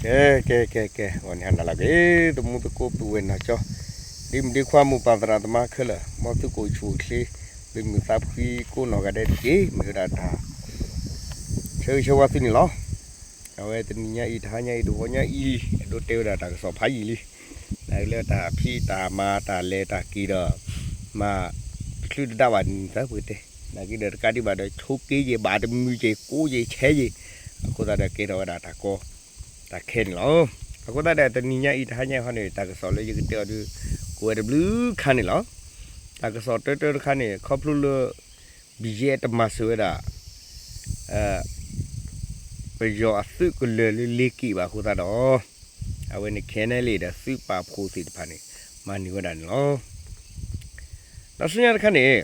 ကဲ ကဲ ကဲ ကဲ ဂီၤန့ၣ်ဟါနၤလၢအဂ့ၤ သမူသကိးပုၢ်ဝဲၢ်နီၢ်ကၠီ ဒ့မုၣ်ဒ့ခွါမိၢ်ပၢ်သရၣ်သမါခဲလၢာ် မ်သုကအိၣ်ဆူၣ်အိၣ်ချ့ သုးမုၢ်သးဖှံကိးနီၢ်ဂၤဒဲးတက့ၢ် မ့ၢ်ဝဲဒၣ်တၢ် ဆၢဂ့ၤဆၢဝါသုန့ၣ်လီၤ. အဝဲတနံၤညါအံၤ တဟါညါအံၤ တဂီၤညါအံၤ အဲၣ်ဒိးတဲဝဲဒၣ်တၢ်ကစီၣ်ဖးယံာ်လံ. နာ်က့လၢတၢ်ဖံးတၢ်မၤတၢ်လဲၤတၢ်က့ၤဒီး မၤတချုးတဒါဘၣ်န့ၣ် သးပကတဲ နာ်က့ဒီးတကးဒံးဘၣ်ဒီး ဆိးက့ယဲၢ်ဘၣ်တမုာ်က့ၤ ကိးယဲၢ်ဆဲးယဲၢ် အဃိသတးဒီးကဲထီၣ်ဝဲဒၣ်တၢ်ကီ တၢ်ခဲန့ၣ်လီၤ. အဃိသတးဒီးတနံၤညါအံၤ တဟါညါအံၤဟီန့ၣ် တၢ်ကစီၣ်လၢယကတဲအီၤဒုး ကအိၣ်ဝဲတဘျုးခါန့ၣ်လီၤ. တၢ်ကစီၣ်တၢတၢတခါန့ၣ် ခီဖျိလၢ BGF တမၤစၢၤဝဲဒၣ် ပယီၤအသုးကလၢၤလၢလ့ၤက့ၤဘၣ်အဃိသတးဒီး အဝဲန့ၣ် KNLA ဒီးသုးပာ်ဖှိၣ်သ့ၣ်တဖၣ်န့ၣ် မၤန့ၢ်ဝဲဒၣ်န့ၣ်လီၤ. ဒီးဆူညါတခါန့ၣ်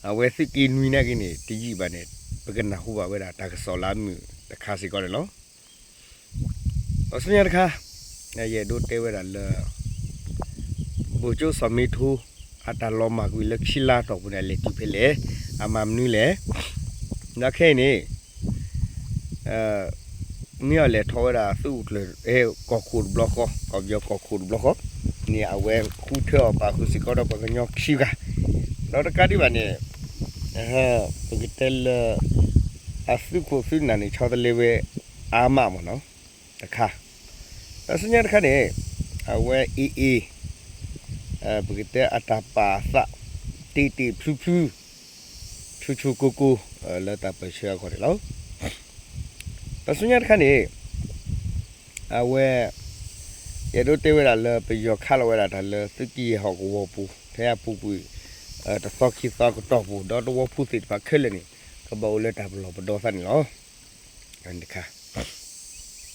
အဝဲသုးက့နွံနာ်က့န့ၣ် တယံာ်ဘၣ်န့ၣ် ပကနၢ်ဟူဘၣ်ဝဲဒၣ်တၢ်ကစီၣ်လၢအမုာ်တခါစ့ၢ်ကီးန့ၣ်လီၤ. ဒီးဆူညါတခါ ယအဲၣ်ဒိးတဲဝဲဒၣ်လၢ ဗိုလ်ချုပ်ဇော်မင်းထွန်း အတၢ်လီၤမၢ်ကွံာ်လၢခံလါတီၢ်ပူၤန့ၣ် အလဲၤတုၤဖဲလဲၣ်, အမၤမနုၤလဲၣ်. ဒီးခဲအံၤန့ၣ် မ့ၢ်အီၤလဲၤထီၣ်ဝဲဒၣ်သုးခိၣ်ကျၢၢ် ကီၢ်ခိၣ်တဘျီဃီ, ကီၢ်ပယီၤကီၢ်ခိၣ်တဘျီဃီန့ၣ် အဝဲဃုထၢအီၤပာ်ဃုာ်စ့ၢ်ကီးဒီးပှၤကညီခံဂၤ, ဒီးတကးဒံးဘၣ်န့ၣ် ပကတဲလၢ အသုးခိၣ်သုးနၢ်န့ၣ် ဆီတလဲဝဲအါမးမ့ၢ်နီၤ တခါ, ဒီးဆူညါတခါန့ၣ် အဝဲ AA ပကတဲအတၢ်ပာ်အသး တ့ၢ်တ့ၢ်ဖျုဖျု ဆူၣ်ဆူၣ်ကိၢ်ကိၢ် လၢတၢ်ပၢၢ်ဆၢအဂီၢ်န့ၣ်လီၤ. ဒီးဆူညါတခါန့ၣ် အဝဲ ယအဲၣ်ဒိးတဲဝဲဒၣ်လၢပယီၤခးလီၤဝဲဒၣ်တၢ်လၢသုးက့ယဲၢ်ဟီၣ်ကဝီၤပူၤ ဖဲအပူၤကွံာ် တသီခံသီအကတီၢ်ပူၤ ဒီးသဝီဖိသ့ၣ်တဖၣ်ခဲလၢာ်န့ၣ် ကဘၣ်အိၣ်လၢတၢ်ပလီၢ်ပဒီသးန့ၣ်လီၤ. တခါ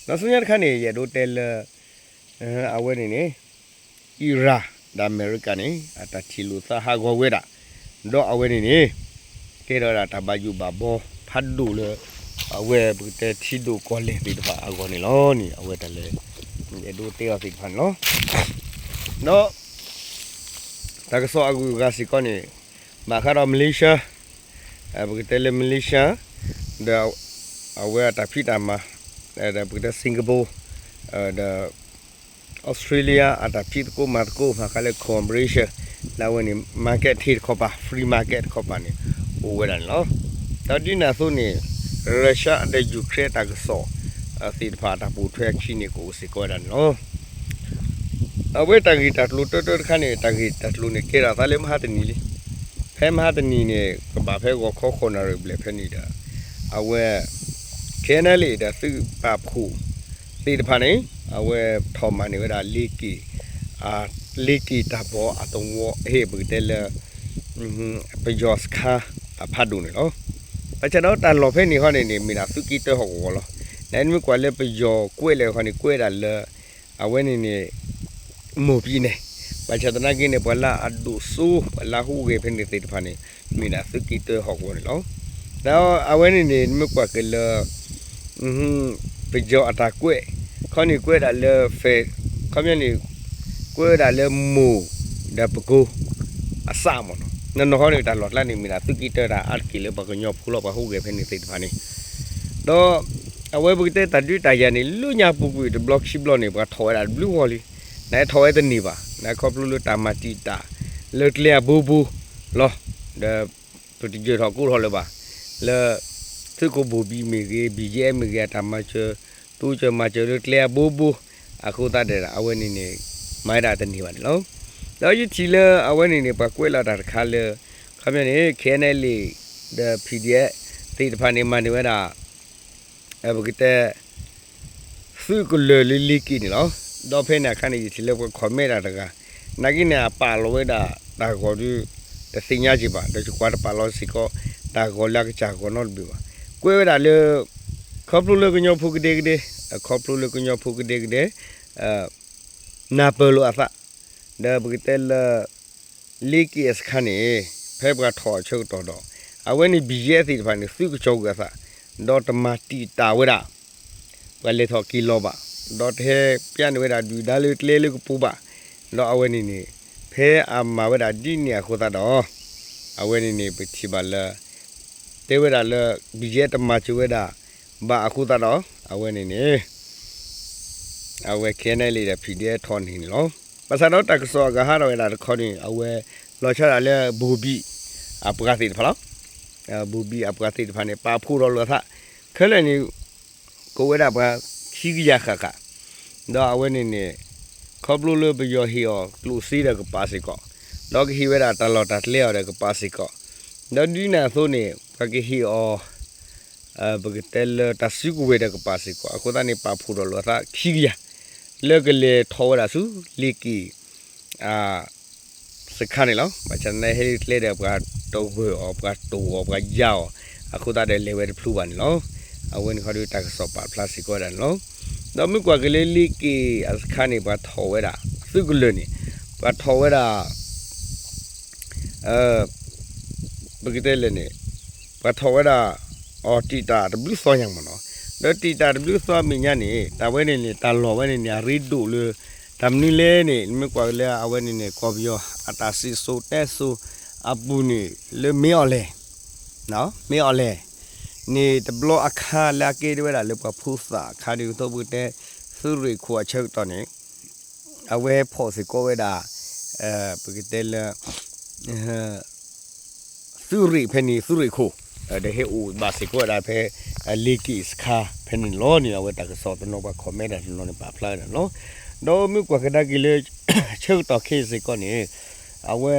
ဒီးဆူညါတခါန့ၣ် ယအဲၣ်ဒိးတဲလၢ အဝဲန့ၣ်န့ၣ် အံရၣ် ဒီးအမဲရကၤန့ၣ် အတၢ်ထံၣ်လိာ်သးဟးဂီၤဝဲဒၣ်, ဒီးအဝဲန့ၣ်န့ၣ် ကဲထီၣ်ဝဲဒၣ်တၢ်ဘၣ်ယိၣ်ဘၣ်ဘီဖးဒိၣ်လၢ အဝဲပကတဲထံဒိၣ်ကီၢ်လဲၢ်သ့ၣ်တဖၣ်အဂီၢ်န့ၣ်လီၤန့ၣ် အဝဲတၢ်လၢ အဲၣ်ဒိးတဲအီၤသ့ၣ်တဖၣ်န့ၣ်လီၤ. ဒီး တၢ်ကစီၣ်အဂုၤအဂၤစ့ၢ်ကီးန့ၣ် ဘၣ်ဃးဒီး Malaysia ပကတဲလၢ Malaysia ဒီး အဝဲအတၢ်ဖံးတၢ်မၤ ဒီးပကတဲ Singapore ဒီး Australia အတၢ်ဖံးသကိးမၤသကိး ဘၣ်ဃးလၢ cooperation လၢအဝဲန့ၣ် market ထ့တခီပၤ free market တခီပၤန့ၣ် အိၣ်ဝဲဒၣ်န့ၣ်လီၤ. ဒီးဒ်န့ၣ်အသိးန့ၣ် Russia ဒီး Ukraine တၢ်ကစီၣ် သ့ၣ်တဖၣ်အတၢ်ပိာ်ထွဲအခံန့ၣ် ကအိၣ်စ့ၢ်ကီးဝဲဒၣ်န့ၣ်လီၤ. အဝဲတၢ်ဂ့ၢ်တၢ်ကျိၤတၢတၢတခါန့ၣ် တၢ်ဂ့ၢ်တၢ်ကျိၤန့ၣ် ကဲထီၣ်သးလၢမဟါတနံၤလံ. ဖဲမဟါတနံၤန့ၣ် ကဘၣ်ဖဲဂီၤခီဃိးနၣ်ရံၣ်ဘျဲၣ်ဖဲန့ၣ်ဒီး အဝဲ KNLA ဒီးသုးပာ်ဖှိၣ်သ့ၣ်တဖၣ်န့ၣ် အဝဲထီၣ်မၤန့ၢ်ဝဲဒၣ်လ့က့ၤ လ့က့ၤတၢ်ဘီအသဝီ ဟ့ၣ်ပကတဲလၢ ပယီၤစခါအဖးဒိၣ်န့ၣ်လီၤ. ဘၣ်ဆၣ်ဒီးတၢ်လီၢ်ဖဲန့ၣ်ခီန့ၣ်န့ၣ် မ့ၢ်ဒၣ်သုးက့တၢဟီၣ်ကဝီၤလီၤ. နမ့ၢ်ကွၢ်လၢပယီၤကွဲးလၢာ်ခီန့ၣ် ကွဲးဒၣ်လၢ အဝဲန့ၣ်န့ၣ် မိၢ်ပံၤန့ၣ် ဘၣ်ဆၣ်သနာ်က့န့ၣ် ပှၤလၢအဒိၣ်စိ ပှၤလၢဟူးဂဲၤဖဲန့ၣ်သ့ၣ်တဖၣ်န့ၣ် မ့ၢ်ဒၣ်သုးက့တၢဟီၣ်ကဝီၤန့ၣ်လီၤ. ဒီးအဝဲန့ၣ်န့ၣ် နမ့ၢ်ကွၢ်က့ၤလၢ ပယီၤအတၢ်ကွဲး ခီန့ၣ်ကွဲးဒၣ်လၢ ဖဲ ခီပညီန့ၣ် ကွဲးဝဲဒၣ်လၢမိၢ် ဒီးပကိ အစၢ်မ့ၢ်နီၤ နီၢ်နီၢ်ဃီန့ၣ် တၢ်လီၢ်ကျါန့ၣ်မ့ၢ်ဒၣ်သုးက့တၢတၢ်အါတက့ၢ်လၢပှၤကညီဖိလီၤ ပှၤဟူးဂဲၤဖဲန့ၣ်သ့ၣ်တဖၣ်န့ၣ် ဒီး အဝဲပကတဲတၢ်ဒုးတၢ်ယၤန့ၣ် လၢညါပူၤကွံာ်တဘျီခံဘျီန့ၣ် ပှၤထီၣ်ဝဲဒၣ်တဘျုးဂီၢ်လံ. နထီၣ်ဝဲတန့ၢ်ဘၣ် နခီဖျိလၢတၢ်မၤတံာ်တာ် လၢကျဲအဘိဘိလီၤ. ဒီး ပတယၢၤထီၣ်ကိးထီၣ်လၢၤဘၣ် လၢ သုးခိၣ်ဘိၣ်ဘံၣ်မ့ၢ်ဂ့ၤ BGF မ့ၢ်ဂ့ၤ အတၢ်မၤစၢၤ တိစၢၤမၤစၢၤလၢကျဲအဘိဘိ အဃိသတးဒီး အဝဲန့ၣ်န့ၣ် မၤဝဲဒၣ်တန့ၢ်ဘၣ်န့ၣ်လီၤ. ဒီးယထံၣ်လၢအဝဲန့ၣ်န့ၣ် ပှၤကွဲးလီၤတၢ်တခါလၢ ခီပညီန့ၣ် KNLA ဒီး PDF သ့ၣ်တဖၣ်န့ၣ် မၤန့ၢ်ဝဲဒၣ် ပကတဲ သုးကလၢၤလၢလ့က့ၤန့ၣ်လီၤ. ဒီးဖဲန့ၣ်အခါန့ၣ် ယထံၣ်လၢပှၤ comment တၢ်တဂၤ နာ်က့န့ၣ် အပာ်လီၤဝဲဒၣ်တၢ်ဂီၤဒုး တသ့ၣ်ညါက့ၤဘၣ် ဒီးယကွၢ်တပာ်လီၤစ့ၢ်ကီး တၢ်ဂီၤလၢအကစၢ်ဂီၤနီတဘ့ၣ်ဘၣ်. ကွဲးဝဲဒၣ်လၢ ခီဖျိလၢကညီဖိကဒဲကဒဲ အခီဖျိလၢကညီဖိကဒဲကဒဲ နၢ်ပၢၢ်လိာ်အသး ဒီးပကတဲလၢ လ့က့ၤအစခါန့ၣ် ဖဲပှၤထီၣ်အဆၢကတီၢ်ဒီး အဝဲန့ၣ် BGF သ့ၣ်တဖၣ်န့ၣ် သုးကစီၣ်ကွံာ်အသး ဒီးတမၤတံာ်တာ်ဝဲဒၣ် ပှၤလဲၤထီၣ်က့ၤလီၤဘၣ် ဒီးတဟဲပျဲန့ၢ်ဝဲဒၣ်ဒုၣ်ဒါလၢကျဲလၢကပူၤဘၣ် ဒီးအဝဲန့ၣ်န့ၣ် ဖဲအမၤဝဲဒၣ်ဒ်န့ၣ်အဃိသတးဒီး အဝဲန့ၣ်န့ၣ် ပထံၣ်ဘၣ်လၢ တဲဝဲဒၣ်လၢ BGF တမၤစၢၤဝဲဒၣ် ဘၣ်အဃိသတးဒီး အဝဲန့ၣ်န့ၣ် အဝဲ ခဲန့ၣ်လံဒီး ဖံးဒဲထီၣ်န့ၣ်န့ၣ်လီၤ. ဘၣ်ဆၣ်ဒီးတၢ်ကစီၣ်အကဟးထီၣ်ဝဲဒၣ်တခီန့ၣ် အဝဲလီၤဆီဒၣ်တၢ်လၢ ဘိၤဘံၣ်အပှၤသ့ၣ်တဖၣ်လီၤ. ဘိၤဘံၣ်အပှၤသ့ၣ်တဖၣ်န့ၣ် ပာ်ဖှိၣ်ထီၣ်လိာ်အသး ခဲလၢာ်န့ၣ် ကိးဝဲဒၣ်ပှၤခံကယၤဃၣ်ဃၣ်, ဒီးအဝဲန့ၣ်န့ၣ် ခီဖျိလၢပယီၤဟ့ၣ်အီၤကျိၣ်စ့ဒီးကပၤစ့ၢ်ကီး, ဒီးကဟ့ၣ်ဝဲဒၣ်တၢ်လီၢ်တၢ်ကျဲအီၤဒီးကပၤစ့ၢ်ကီး, ဒီးဒ်န့ၣ်အသိးန့ၣ် ပှၤကဟ့ၣ်အီၤ ပကတဲလၢတၢ်စုကဝဲၤဒီးကပၤစ့ၢ်ကီး, အဃိသတးန့ၣ် ပာ်ဖှိၣ်ထီၣ်လိာ်အသးခံကယၤ လၢကလဲၤထီၣ်ဝဲဒၣ်ဆူ လ့ၤက့ၤ စခါန့ၣ်လီၤ. ဘၣ်ဆၣ်သနာ်က့ဟဲလၢကျဲဒီး ပှၤတဂၢၢ်အီၤ ပှၤတိၢ်အီၤ ပှၤယါအီၤ, အဃိသတးဒီးလဲၤဝဲတဖျိဘၣ်န့ၣ်လီၤ. အဝဲန့ၣ်ခီဒီးတၢ်ကစီၣ်ပာ်ဖျါစ့ၢ်ကီးဝဲဒၣ်န့ၣ်လီၤ. ဒီးမ့ၢ်ကွၢ်က့ၤလၢလ့ၤက့ၤအစခါန့ၣ် ပှၤထီၣ်ဝဲဒၣ် သုးကလၢၤန့ၣ် ပှၤထီၣ်ဝဲဒၣ် ပကတဲလဲၣ်န့ၣ် ပှၤထီၣ်ဝဲဒၣ် အီၤတံာ်တာ်တဘျုးသီညါမ့ၢ်နီၤ, ဒီးတံာ်တာ်တဘျုးသီမဲာ်ညါန့ၣ် တၢ်ဝဲန့ၣ်န့ၣ် တၢ်လီၢ်ဝဲန့ၣ်န့ၣ် အရ့ဒိၣ်လၢ တၢ်မနုၤလဲၣ်န့ၣ် နမ့ၢ်ကွၢ်က့ၤလၢအဝဲန့ၣ်န့ၣ် ကီၢ်ပယီၤအတၢ်စံၣ်စိၤတဲစိၤအပူၤန့ၣ် လၢမ့ၢ်အီၤလဲၣ် မ့ၢ်အီၤလဲၣ်န့ၣ် တဘျီအခါလၢအကဲထီၣ်ဝဲဒၣ်လၢပှၤဖိသၣ်အခါဒ်သိးပကတဲ သုးရ့ၣ်ခိၣ်အဆၢကတီၢ်န့ၣ် အဝဲဖီၣ်စ့ၢ်ကီးဝဲဒၣ် ပကတဲလၢ သုးရ့ၣ်ဖဲန့ၣ် သုးရ့ၣ်ခိၣ် ဒီးဟဲအိၣ်ဘၣ်စ့ၢ်ကီးဝဲဒၣ်ဖဲ လ့ၤက့ၤစခါဖဲန့ၣ်လီၤန့ၣ် အဝဲတၢ်ကစီၣ်တနီၤ ပှၤcommentတနီၤန့ၣ် ပာ်ဖျါဝဲဒၣ်န့ၣ်လီၤ. ဒီးမ့ၢ်ကွၢ်ကဒါက့ၤလၢ ဆၢကတီၢ်ခဲအံၤစ့ၢ်ကီးန့ၣ် အဝဲ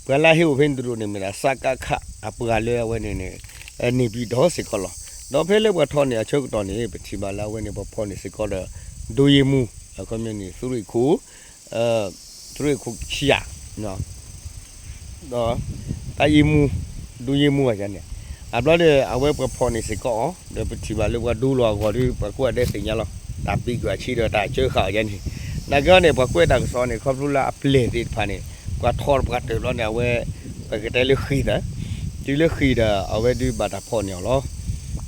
ပှၤလၢဟဲအိၣ်ဖဲန့ၣ်တဒူၣ်န့ၣ် မ့ၢ်ဒၣ် စကခ အပှၤလၢအဝဲန့ၣ်န့ၣ် န့ၣ်ပံၤဒီးစ့ၢ်ကီးလီၤ. ဒီးဖဲလၢပှၤထီၣ်န့ၢ်အဆၢကတီၢ်န့ၣ် ပထံၣ်ဘၣ်လၢအဝဲန့ၣ် ပှၤဖီၣ်န့ၢ်စ့ၢ်ကီးဒီး ဒိယ့မူ အခီပညီန့ၣ် သုးရ့ၣ်ခိၣ် သုးရ့ၣ်ခိၣ်ခံဂၤ ဒီး တၢ်ယ့မူ ဒိယ့မူဘၣ်န့ၣ် အဘျီဒီး အဝဲပှၤဖီၣ်န့ၢ်စ့ၢ်ကီးအီၤ ဒီးပထံၣ်ဘၣ်လၢပှၤဒိလီၤအဂီၢ်ဒီး ပှၤကိးဂၤဒဲးသ့ၣ်ညါလီၤ. တၢ်ပ့ၤကွၢ်ဆံဒီးတၢ်စၢဃာ်အီၤယါန့ၣ် နာ်က့န့ၣ် ပှၤကွဲးတၢ်ကစီၣ်န့ၣ် ခီဖျိလၢအပျဲၢ်သ့ၣ်တဖၣ်န့ၣ် ပှၤထီၣ်ပှၤတၢၢ်ဘျီန့ၣ် အဝဲ ပကတဲလၢဃ့ၢ်သၢ တုၤလၢဃ့ၢ်ဒီး အဝဲဒုးဘၣ်တၢ်ဖီၣ်န့ၢ်အီၤလီၤ.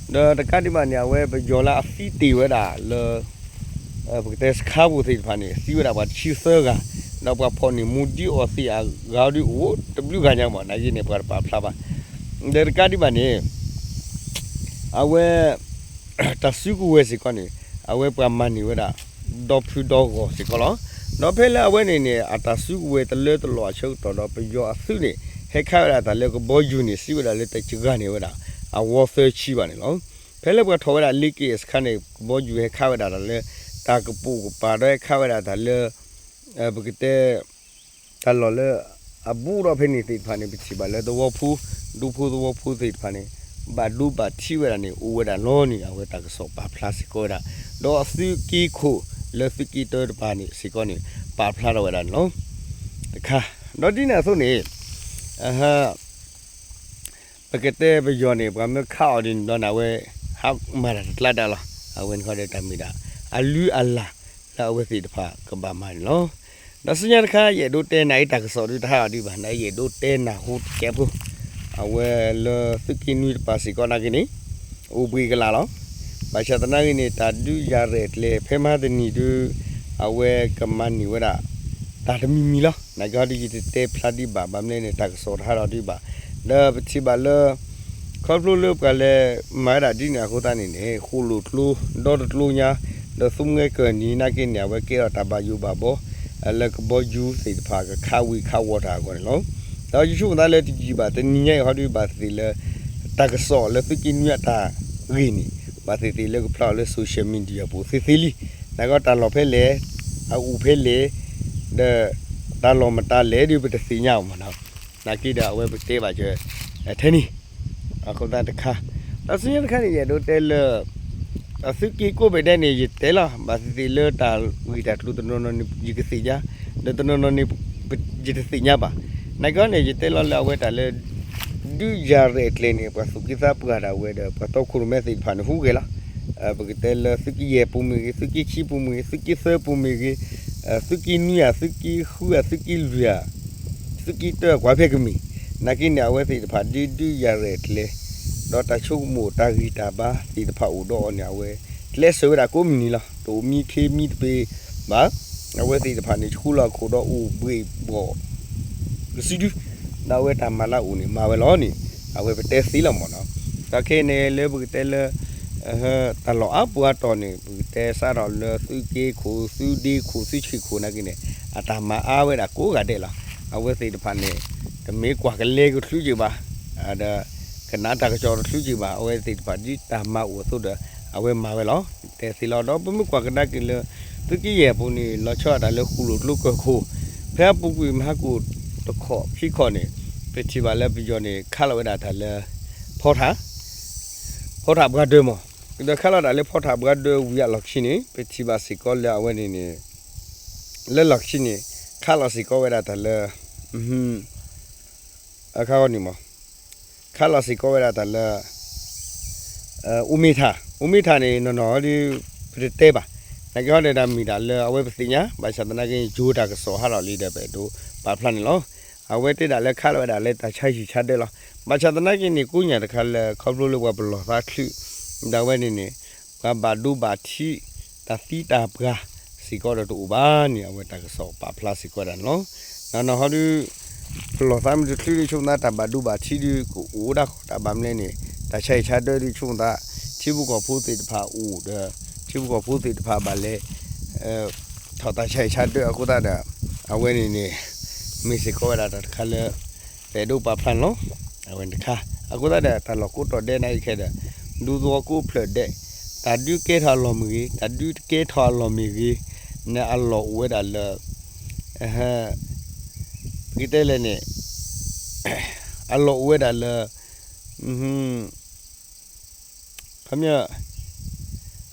ဒီးတကးဒံးဘၣ်န့ၣ် အဝဲပယီၤလၢအသံတ့ၢ်ဝဲဒၣ်လၢ ပကတဲစခါပူၤသ့ၣ်တဖၣ်န့ၣ် သံဝဲဒၣ်ပှၤတဆံသၢဂၤ, ဒီးပှၤဖီၣ်န့ၢ်မူဒံးအီၤသ့ၣ်အဂၤဒုးအိၣ်တဘျုးဂၤညါမး နာ်က့န့ၣ် ပှၤတပာ်ဖျါဘၣ်. ဒီးတကးဒံးဘၣ်န့ၣ် အဝဲ တၢ်စုကဝဲၤစ့ၢ်ကီးန့ၣ် အဝဲပှၤမၤန့ၢ်ဝဲဒၣ် ဒီဖုဒီဂီၢ်စ့ၢ်ကီးလီၤ. ဒီးဖဲလၢအဝဲန့ၣ်န့ၣ် အတၢ်စုကဝဲၤတလၢတလီၢ်အဆၢကတီၢ်ဒီး ပယီၤအသုးန့ၣ် ဟဲခးဝဲဒၣ်တၢ်လၢကဘီယူၤန့ၣ် စံးဝဲဒၣ်လၢတစှၤန့ၢ်ဝဲဒၣ် အဝီသၢဆံဘၣ်န့ၣ်လီၤ. ဖဲလၢပှၤထီၣ်ဝဲဒၣ်လ့ၤက့ၤစခါန့ၣ် ကဘီယူၤဟဲခးဝဲဒၣ်တၢ်လၢ တၢ်ကပိာ်ကပၤဒီးဟဲခးဝဲဒၣ်တၢ်လၢ ပကတဲ တၢ်လီၢ်လၢ အဘူးဒီးဖဲန့ၣ်သ့ၣ်တဖၣ်န့ၣ် ပထံၣ်ဘၣ်လၢသဝီဖိ ဒူဖိသဝီဖိသ့ၣ်တဖၣ်န့ၣ် ဘၣ်ဒိဘၣ်ထံးဝဲဒၣ်န့ၣ် အိၣ်ဝဲဒၣ်လီၤန့ၣ် အဝဲတၢ်ကစီၣ်ပာ်ဖျါစ့ၢ်ကီးဝဲဒၣ်, ဒီးအသုးက့ခိၣ်လၢသုးက့တၢတပၤန့ၣ်စ့ၢ်ကီးန့ၣ် ပာ်ဖျါထီၣ်ဝဲဒၣ်န့ၣ်လီၤ. တခါ ဒီးဒ်န့ၣ်အသိးန့ၣ် ပကတဲပယီၤန့ၣ် ပှၤမၢခးအီၤဒ်န့ၣ်ဘျီန့ၣ် အဝဲ ဟးမၤတၢ်တကျါဒၣ်လီၤ. အဝဲန့ၣ်ခီဒီးတၢ်မ့ၢ်ဒၣ် အလုၢ်အလၢ်လၢအဝဲသ့ၣ်တဖၣ်ကဘၣ်မၤန့ၣ်လီၤ. ဒီးဆူညါတခါ ယအဲၣ်ဒိးတဲနၤအံၤတၢ်ကစီၣ်ဒုးတဟးအီၤဒံးဘၣ် နအဲၣ်ဒိးတဲနၢ်ဟူတကဲဖိ, အဝဲလၢသုးက့နွံတပၤစ့ၢ်ကီးနာ်က့န့ၣ် အိၣ်ဘှံးကလာ်လီၤ. ဘၣ်ဆၣ်သနာ်က့န့ၣ် တၢ်ဒုးယၤရဲၣ်ကျဲၤ ဖဲမဟါတနံၤဒုး အဝဲကမၤန့ၢ်ဝဲဒၣ် တၢ်တမံၤမံၤလီၤ. နာ်က့ဟီဒုး ယတတဲဖျါဒံးဘၣ် ဘၣ်မနုၤလဲၣ်န့ၣ် တၢ်ကစီၣ်တဟးထီၣ်ဒံးဘၣ်. ဒီးပထံၣ်ဘၣ်လၢ ခီဖျိလၢပှၤလဲၤမၤဝဲဒၣ်ဒ်န့ၣ်အဃိသတးန့ၣ်န့ၣ် ဃိၣ်လိာ်ကျိ ဒီတကျိညါ ဒီးသူမှဲကၢၢ်နံၤနာ်က့န့ၣ် အဝဲကဲထီၣ်တၢ်ဘၣ်ယိၣ်ဘၣ်ဘီ လၢကဘီယူၤသ့ၣ်တဖၣ်ကခးဝံၤခးဝီၤတၢ်အဂီၢ်န့ၣ်လီၤ. ဒီးယဆိကမိၣ်သးလၢတယံာ်ဘၣ် တနံၤညါအံၤဟီဒုး ဘၣ်သ့ၣ်သ့ၣ်လၢ တၢ်ကစီၣ်လၢသုးက့နွံအတၢ်ဂ့ၢ်န့ၣ် ဘၣ်သ့ၣ်သ့ၣ်လၢကဖျါအီၤလၢ social media ပူၤသ့သ့လံ. နာ်က့တၢ်လီၢ်ဖဲလဲၣ် အအိၣ်ဖဲလဲၣ် ဒီးတၢ်လီၢ်မတၤလဲၣ်ဒုး ပတသ့ၣ်ညါအီၤမ့ၢ်နီၤ. နာ်က့ဒီးအဝဲပတဲဘၣ်ကၢ ထဲန့ၣ် အဃိသတးတခါ ဒီးဆူညါတခါန့ၣ် ယအဲၣ်ဒိးတဲလၢ အသုးက့ကိးဘ့ၣ်ဒဲးန့ၣ် ယတဲလီၤ ဘၣ်သ့ၣ်သ့ၣ်လၢတၢ်ဂ့ၢ်တၢ်ကျိၤတနီၤနီၤန့ၣ် ယကသ့ၣ်ညါ ဒီးတနီၤနီၤန့ၣ် ယတသ့ၣ်ညါဘၣ်. နာ်က့န့ၣ် ယတဲလီၤလၢအဝဲတၢ်လၢ ဒုးယၤရဲၣ်ကျဲၤန့ၣ် ပှၤသူၣ်က့သးပှၢ်ဒၣ်ဝဲဒီး ပှၤတီခိၣ်ရိၣ်မဲသ့ၣ်တဖၣ်န့ၣ် ဟူးဂဲၤလီၤ. ပကတဲလၢသုးက့ယဲၢ်ပူၤမ့ၢ်ဂ့ၤ သုးက့ခံပူၤမ့ၢ်ဂ့ၤ သုးက့သၢပူၤမ့ၢ်ဂ့ၤ သုးက့နွံဧါ သုးက့ဃုဧါ သုးက့လွံၢ်ဧါ သုးက့တၢကွၢ်ဖဲကမ့ၢ် နာ်က့န့ၣ် အဝဲသ့ၣ်တဖၣ်ဒုးဒုးယၤရဲၣ်ကျဲၤ ဒီးတၢ်ဆိကမိၣ်တၢ်ဂံၢ်တၢ်ဘါသ့ၣ်တဖၣ်အိၣ်ဒီးအီၤန့ၣ် အဝဲကျဲးစၢးဝဲဒၣ်ကိးမုၢ်နံၤလီၤ. တအိၣ်မံခ့မံတပ့ၤဘၣ်. အဝဲသ့ၣ်တဖၣ်န့ၣ် ဆူလီၤခိၣ်ဒီးအိၣ်ဘှံးဘှီၣ် ကစုဒု ဒီးအဝဲတၢ်မၤလၢအိၣ်န့ၣ် မၤဝဲလီၤန့ၣ် အဝဲပတဲသ့လီၤမ့ၢ်နီၤ. ဒီးခဲအံၤန့ၣ် လၢပကတဲလၢ တၢ်လီၢ်အါပူၤအါတီၤန့ၣ် ပကတဲစးထီၣ်လၢသုးက့ခိၣ် သုးဒ့ခိၣ် သုးဆံးခိၣ်နာ်က့န့ၣ် အတၢ်မၤအါဝဲဒၣ်ကိးဂၤဒဲးလီၤ. အဝဲသ့ၣ်တဖၣ်န့ၣ် တမ့ၢ်ကွၢ်ကလဲကချုးက့ၤဘၣ်, ဒီးကနၣ်တၢ်ကစီၣ်တချုးက့ၤဘၣ်, အဝဲသ့ၣ်တဖၣ်ဒ်တၢ်မၤအိၣ်အသိးဒီး အဝဲမၤဝဲလီၤ. တဲသ့လီၤ. ဒီးပမ့ၢ်ကွၢ်ကဒါက့ၤလၢ သုးက့ယဲၢ်အပူၤန့ၣ် လီၤဆီဒၣ်တၢ်လၢဃူလိာ်ကျိကၢၢ်ခိၣ် ဖဲအပူၤကွံာ်မဟါကိၣ်တခီၣ်ခံခီၣ်န့ၣ် ပထံၣ်ဘၣ်လၢပယီၤန့ၣ် ခးလီၤဝဲဒၣ်တၢ်လၢ ဖီထၣ် ဖီထၣ်ဘှါဒၢမး, ဒီးခးလီၤတၢ်လၢဖီထၣ်ဘှါဒၢဝံၤအလီၢ်ခံန့ၣ် ပထံၣ်ဘၣ်စ့ၢ်ကီးလၢအဝဲန့ၣ်န့ၣ် လၢလီၢ်ခံန့ၣ် ခးလီၤစ့ၢ်ကီးဝဲဒၣ်တၢ်လၢ အခါဂီၢ်န့ၣ်မး ခးလီၤစ့ၢ်ကီးဝဲဒၣ်တၢ်လၢ အိၣ်မ့ၢ်ထၣ် အိၣ်မ့ၢ်ထၣ်န့ၣ် နီၢ်နီၢ်ဒုး ပတတဲဘၣ်. နာ်က့ဟီဒၣ်တၢ်မ့ၢ်တၢ်လၢအဝဲပသ့ၣ်ညါ ဘၣ်ဆၣ်သနာ်က့ ယိၤတၢ်ကစီၣ်ဟးထီၣ်လံဒီး ပအဲၣ်ဒိးပာ်ဖျါန့ၣ်လီၤ. အဝဲတဲဒၣ်လၢခးလီၤဝဲဒၣ်လၢတၢ်ဆါဟံၣ်ဆါဒၢလီၤ. ဘၣ်ဆၣ်သနာ်က့န့ၣ် ကိးညၣ်တခါလၢ ခီဖျိလၢပှၤပလီၢ်သးချုး ဒၣ်ဝဲန့ၣ်န့ၣ် ပှၤဘၣ်ဒိဘၣ်ထံး တၢ်သံတၢ်ပှၢ်စ့ၢ်ကီးဒီးတအိၣ်ဘၣ်န့ၣ် အဝဲတၢ်ကစီၣ်ပာ်ဖျါစ့ၢ်ကီးဒၣ်န့ၣ်လီၤ. နီၢ်နီၢ်ဟီဒုး ပလီၢ်သးမ့ၢ်တချုးဒုး ဆိကမိၣ်သးတၢ်ဘၣ်ဒိဘၣ်ထံးဒုး ကအိၣ်ဒၣ်ဃီတၢ်ဘၣ်မနုၤလဲၣ်န့ၣ် တၢ်ဆါဟံၣ်ဆါဒၢဒုး ဆိကမိၣ်သး ထံဖိကီၢ်ဖိသ့ၣ်တဖၣ်အိၣ်ဒီး ထံဖိကီၢ်ဖိသ့ၣ်တဖၣ်ဘၣ်လဲၤ ထီၣ်တၢ်ဆါဟံၣ်ဆါဒၢအဃိသတးဒီး အဝဲန့ၣ်န့ၣ် မ့ၢ်စ့ၢ်ကီးဝဲဒၣ်တၢ်တခါလၢ ပအဲၣ်ဒိးပာ်ဖျါန့ၣ်လီၤ. အဝဲန့ၣ်တခါ အဃိသတးဒီး တၢ်လီၢ်ကိးတီၤဒဲးနာ်က့ခဲဒီး ဒူသဝီကိးဖျၢၣ်ဒဲး တၢ်ဒုးကဲထီၣ်အလီၢ်မ့ၢ်ဂ့ၤ တၢ်ဒုးတကဲထီၣ်အလီၢ်မ့ၢ်ဂ့ၤ န့ၣ်အလီၢ်အိၣ်ဝဲဒၣ်လၢ ပကတဲလဲၣ်န့ၣ် အလီၢ်အိၣ်ဝဲဒၣ်လၢ ခီပညီ